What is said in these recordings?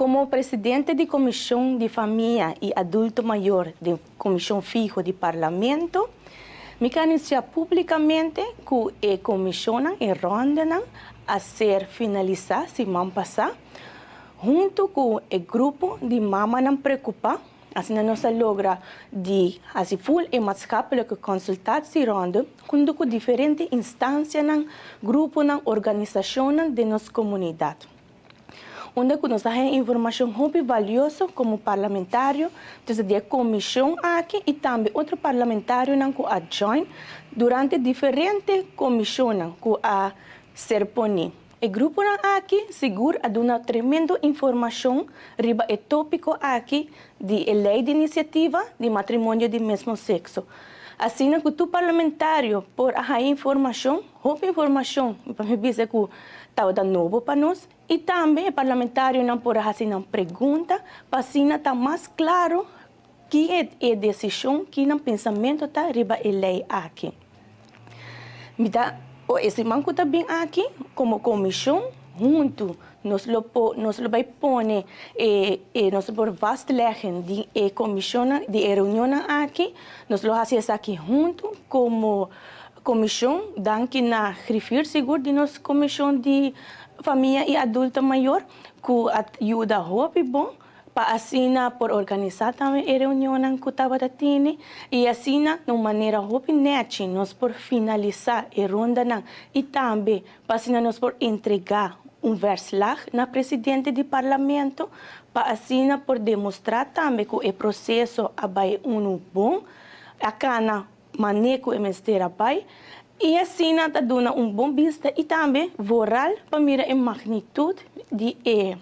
Komo presidente di Komishon di Famia i Adulto Mayor den Komishon Fiho di Parlamento, mi ke anunsiá públikamente ku e komishonnan, e rondanan, a ser finalisá siman pasá, huntu ku e grupo di mamanan preokupá. Asina nos a logra di hasi ful e maatschappelijke consultatieronde huntu ku diferente instansianan, gruponan, organisashonnan den nos komunidat. Unda ku nos a haña informashon hopi valioso komo parlamentario desde di e komishon aki i tambe otro parlamentarionan ku a join durante diferente komishonnan ku a ser poni. E gruponan aki sigur a duna tremendo informashon riba e topiko aki di e lei di inisiativa di matrimonio di mesmo sekso. Asina ku tur parlamentario por a haña informashon, hopi informashon, pa mi bisa ku tabata nobo pa nos, i tambe e parlamentarionan por a hasi nan pregunta pa asina ta mas klaro ki e desishon, ki nan pensamentu ta riba e lei aki. Mi ta o e siman ku ta bin aki komo komishon huntu nos lo po nos lo bai pone e e nos lo por vastleggen di e komishonnan di e reunionnan aki nos lo hasi esaki huntu komo komishon danki na griffier sigur di nos komishon di famia i adulto mayor ku a yuda hopi bon pa asina por organisá tambe e reunionnan ku tabata tene i asina na un manera hopi nèchi nos por finalisá e rondanan i tambe pa asina nos por entregá un verslag na presidente di parlamento pa asina por demostrá tambe ku e proseso a bai unu bon, a kana mané ku e mester a bai i asina ta duna un bon bista i tambe vooral pa mira e magnitut di e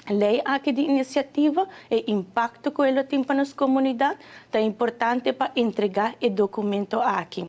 Lei aki di inisiativa, e impakto ku e lo tin pa nos komunidat, ta importante pa entregá e dokumento aki.